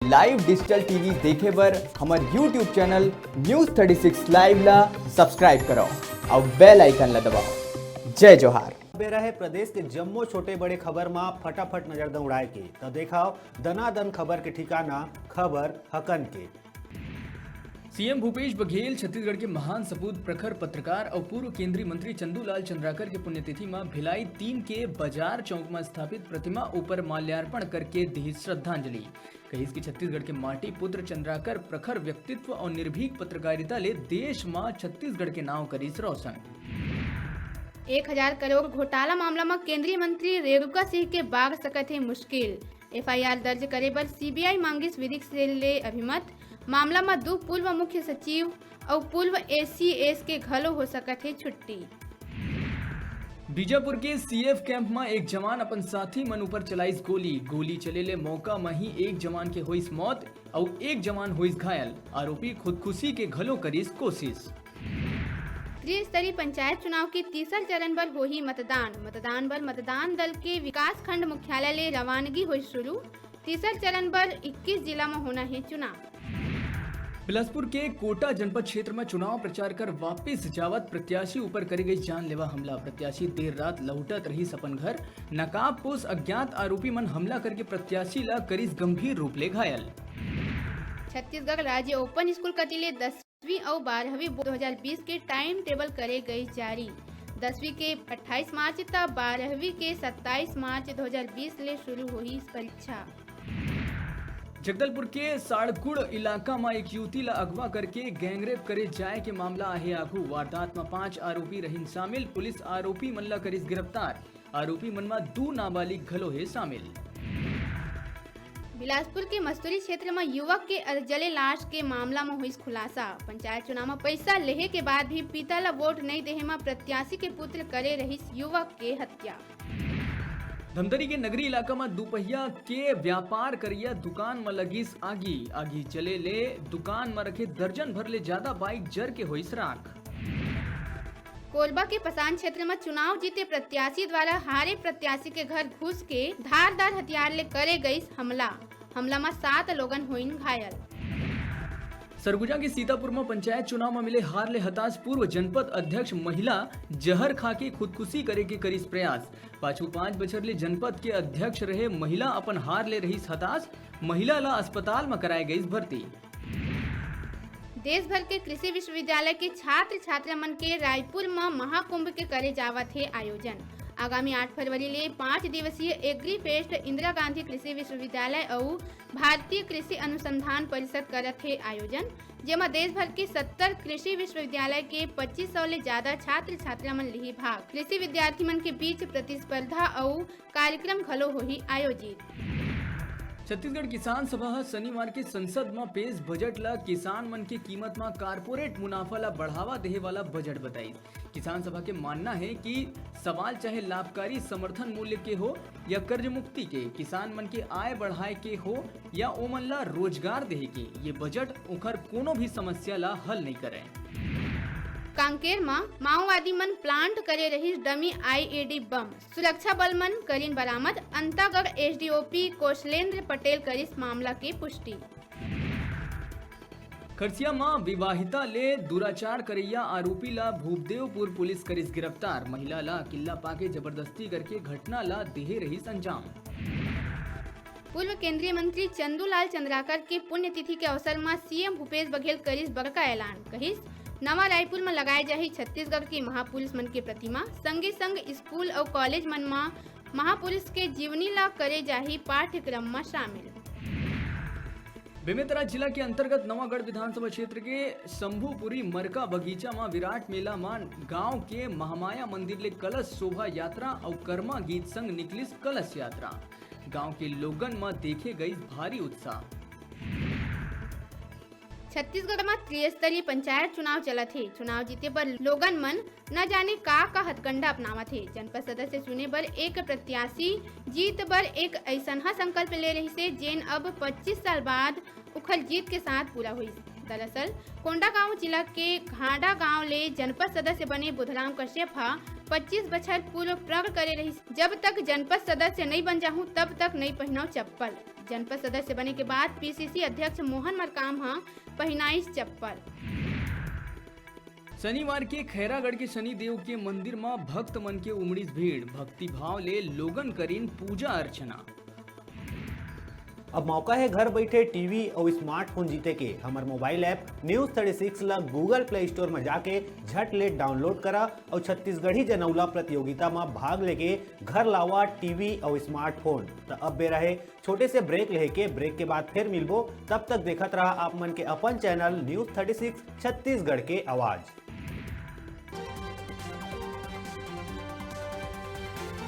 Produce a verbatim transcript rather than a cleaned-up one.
Live digital T V देखे बर हमर YouTube channel News thirty six Live ला subscribe करो और bell icon ला दबाओ। जय जोहार। बेरा हे प्रदेश के जम्मो छोटे बड़े खबर मा फटाफट नजर दौड़ाए के, त देखाव दनादन खबर के ठिकाना, खबर हकन के। सीएम भूपेश बघेल छत्तीसगढ़ के महान सपूत, प्रखर पत्रकार और पूर्व केंद्रीय मंत्री चंदूलाल चंद्राकर के पुण्यतिथि मा भिलाई तीन के बाजार चौक मा स्थापित प्रतिमा ऊपर माल्यार्पण करके दिहिस श्रद्धांजलि। कहिस कि छत्तीसगढ़ के माटी पुत्र चंद्राकर प्रखर व्यक्तित्व और निर्भीक पत्रकारिता ले देश मा छत्तीसगढ़ के नाव करिस रोशन। एक हजार करोड़ घोटाला मामला म केंद्रीय मंत्री रेणुका सिंह के बाग सकत हे मुश्किल। एफआईआर दर्ज करे बर सीबीआई मांगिस विधिक सेल ले अभिमत। मामला म दू पूर्व मुख्य सचिव अउ पूर्व एसीएस के घलो हो सकत हे छुट्टी। बीजापुर के सीएफ कैंप म एक जवान अपन साथी मन ऊपर चलाइस गोली। गोली चले ले मौका म ही एक जवान के होइस मौत अउ एक जवान होइस घायल। आरोपी खुदकुशी के घलो करिस कोशिश। त्रिस्तरीय पंचायत चुनाव के तीसर चरण बर होही मतदान। मतदान बर मतदान दल के विकासखंड मुख्यालय ले रवानगी होइस शुरू। तीसर चरण बर इक्कीस जिला म होना हे चुनाव। बिलासपुर के कोटा जनपद क्षेत्र म चुनाव प्रचार कर वापिस जावत प्रत्याशी ऊपर करे गइस जानलेवा हमला। प्रत्याशी देर रात लहुटत रहिस अपन घर। नकाबपोश अज्ञात आरोपी मन हमला करके प्रत्याशी ला करिस गंभीर रूप ले घायल। छत्तीसगढ़ राज्य ओपन स्कूल कति ले दसवीं अउ बारहवीं बोर्ड दो हज़ार बीस के टाइम टेबल करे गइस जारी। दसवीं के अट्ठाईस मार्च त बारहवीं के सत्ताईस मार्च दो हज़ार बीस ले शुरू होही परीक्षा। जगदलपुर के साड़कुड़ इलाका म एक युवती ला अगवा करके गैंगरेप करे जाए के मामला आहे आगू। वारदात म पांच आरोपी रहिन शामिल। पुलिस आरोपी मन ला करिस गिरफ्तार। आरोपी मन म दू नाबालिग घलो हे शामिल। बिलासपुर के मस्तूरी क्षेत्र म युवक के जले लाश के मामला म होइस खुलासा। पंचायत चुनाव म पइसा लेहे के बाद भी पिता ल वोट नइ देहे म प्रत्याशी के पुत्र करे रहिस युवक के हत्या। धमतरी के नगरी इलाका म दुपहिया के व्यापार करइया दुकान म लगिस आगी। आगी जले ले दुकान म रखे दर्जन भर ले ज्यादा बाइक जर के होइस राख। कोरबा के पसान क्षेत्र म चुनाव जीते प्रत्याशी द्वारा हारे प्रत्याशी के घर घुस के धारदार हथियार ले करे गइस हमला। हमला म सात लोगन होइन घायल। सरगुजा के सीतापुर म पंचायत चुनाव म मिले हार ले हताश पूर्व जनपद अध्यक्ष महिला जहर खा के खुदकुशी करे के करिस प्रयास। पाछू पांच बछर ले जनपद के अध्यक्ष रहे महिला अपन हार ले रहिस हताश। महिला ला अस्पताल म कराए गइस भर्ती। देश भर के कृषि विश्वविद्यालय के छात्र छात्रा मन के रायपुर म महाकुंभ के करे जावत हे आयोजन। आगामी आठ फरवरी ले पांच दिवसीय एग्री फेस्ट इंदिरा गांधी कृषि विश्वविद्यालय अउ भारतीय कृषि अनुसंधान परिषद करत हे आयोजन, जेमा देश भर के सत्तर कृषि विश्वविद्यालय के पच्चीस सौ ले ज्यादा छात्र छात्रा मन लिही भाग। कृषि विद्यार्थी मन के बीच प्रतिस्पर्धा अउ कार्यक्रम घलो होही आयोजित। छत्तीसगढ़ किसान सभा ह शनिवार के संसद म पेश बजट ल किसान मन के कीमत म कारपोरेट मुनाफा ल बढ़ावा देहे वाला बजट बताइस। किसान सभा के मानना हे कि सवाल चाहे लाभकारी समर्थन मूल्य के हो या कर्ज मुक्ति के, किसान मन के आय बढ़ाए के हो या ओमन ला रोजगार देहे के, ये बजट ओखर कोनो भी समस्या ला हल नइ करय। कांकेर म माओवादी मन प्लांट करे रहिस डमी आईईडी बम, सुरक्षा बल मन करिन बरामद। अंतागढ़ एसडीओपी कौशलेंद्र पटेल करिस मामला के पुष्टि। खरसिया म विवाहिता ले दुराचार करइया आरोपी ला भूपदेवपुर पुलिस करिस गिरफ्तार। महिला ला अकिल्ला पाके जबरदस्ती करके घटना ला देहे रहिस अंजाम। पूर्व केंद्रीय मंत्री चंदूलाल चंद्राकर के पुण्यतिथि के अवसर म सीएम भूपेश बघेल करिस बड़का ऐलान। कहिस, नवा रायपुर म लगाए जाही छत्तीसगढ़ के महापुरुष मन के प्रतिमा, संगे संग स्कूल अउ कॉलेज मन म महापुरुष के जीवनी ला करे जाही पाठ्यक्रम म शामिल। बेमेतरा जिला के अंतर्गत नवागढ़ विधानसभा क्षेत्र के शंभुपुरी मरका बगीचा म विराट मेला म गांव के महामाया मंदिर ले कलश शोभा यात्रा अउ कर्मा गीत संग निकलिस कलश यात्रा। गांव के लोगन म देखे गइस भारी उत्साह। छत्तीसगढ़ म त्रिस्तरीय पंचायत चुनाव चलत हे। चुनाव जीते बर लोगन मन न जाने का का हथकंडा अपनावत हे। जनपद सदस्य चुने बर एक प्रत्याशी, जीत बर एक अइसनहा संकल्प ले रहिसे, जेन अब पच्चीस साल बाद उखर जीत के साथ पूरा होइस। दरअसल, कोंडागांव जिला के घांडा गांव ले जनपद सदस्य बने बुधराम कश्यप ह पच्चीस बछर पूर्व प्रण करे रहिस, जब तक जनपद सदस्य नइ बन जाहूं, तब तक नइ पहिनव चप्पल। जनपद सदस्य बने के बाद पीसीसी अध्यक्ष मोहन मरकाम ह पहिनाइस चप्पल। शनिवार के खैरागढ़ के शनिदेव के मंदिर म भक्त मन के उमड़िस भीड़, भक्तिभाव ले लोगन करिन पूजा अर्चना। अब मौका हे घर बइठे टीवी अउ स्मार्टफोन जीते के। हमर mobile app news thirty six ल Google Play Store म जाके झट ले डाउनलोड करा अउ छत्तीसगढ़ी जनउला प्रतियोगिता म भाग लेके घर लावा टीवी अउ स्मार्टफोन। त अब बेरा हे छोटे से ब्रेक लेहे के। ब्रेक के बाद फिर मिलबो, तब तक देखत रहा आप मन के अपन channel news thirty six Chhattisgarh के आवाज़।